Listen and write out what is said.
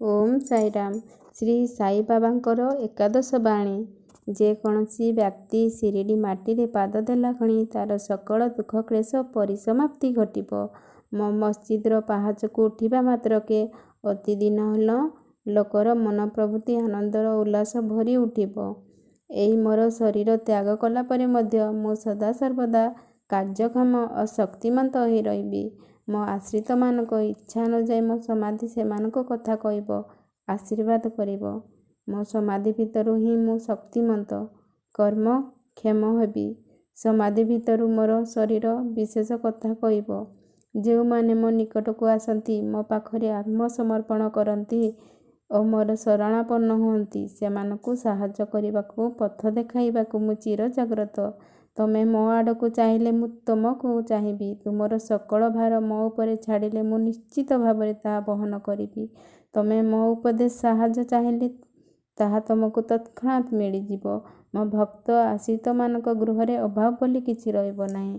ଓମ୍ ସାଇରାମ। ଶ୍ରୀ ସାଇବାବାଙ୍କର ଏକାଦଶ ବାଣୀ। ଯେକୌଣସି ବ୍ୟକ୍ତି ଶିରିଡ଼ି ମାଟିରେ ପାଦ ଦେଲାକ୍ଷଣି ତା'ର ସକଳ ଦୁଃଖ କ୍ଳେଶ ପରିସମାପ୍ତି ଘଟିବ। ମୋ ମସଜିଦର ପାହାଚକୁ ଉଠିବା ମାତ୍ରକେ ଅତି ଦୀନହୀନ ଲୋକର ମନ ପ୍ରଭୃତି ଆନନ୍ଦର ଉଲ୍ଲାସ ଭରି ଉଠିବ। ଏହି ମୋର ଶରୀର ତ୍ୟାଗ କଲା ପରେ ମଧ୍ୟ ମୁଁ ସଦାସର୍ବଦା କାର୍ଯ୍ୟକ୍ଷମ ଓ ଶକ୍ତିମନ୍ତ ହୋଇ ରହିବି। ମୋ ଆଶ୍ରିତମାନଙ୍କ ଇଚ୍ଛା ଅନୁଯାୟୀ ମୋ ସମାଧି ସେମାନଙ୍କ କଥା କହିବ, ଆଶୀର୍ବାଦ କରିବ। ମୋ ସମାଧି ଭିତରୁ ହିଁ ମୁଁ ଶକ୍ତିମନ୍ତ, କର୍ମକ୍ଷମ ହେବି। ସମାଧି ଭିତରୁ ମୋର ଶରୀର ବିଶେଷ କଥା କହିବ। ଯେଉଁମାନେ ମୋ ନିକଟକୁ ଆସନ୍ତି, ମୋ ପାଖରେ ଆତ୍ମସମର୍ପଣ କରନ୍ତି ଓ ମୋର ଶରଣାପନ୍ନ ହୁଅନ୍ତି, ସେମାନଙ୍କୁ ସାହାଯ୍ୟ କରିବାକୁ, ପଥ ଦେଖାଇବାକୁ ମୁଁ ଚିର ଜାଗ୍ରତ। ତମେ ମୋ ଆଡ଼କୁ ଚାହିଁଲେ ମୁଁ ତୁମକୁ ଚାହିଁବି। ତୁମର ସକଳ ଭାର ମୋ ଉପରେ ଛାଡ଼ିଲେ ମୁଁ ନିଶ୍ଚିତ ଭାବରେ ତାହା ବହନ କରିବି। ତମେ ମୋ ଉପଦେଶ ସାହାଯ୍ୟ ଚାହିଁଲେ ତାହା ତୁମକୁ ତତ୍କ୍ଷଣାତ୍ ମିଳିଯିବ। ମୋ ଭକ୍ତ ଆଶ୍ରିତମାନଙ୍କ ଗୃହରେ ଅଭାବ ବୋଲି କିଛି ରହିବ ନାହିଁ।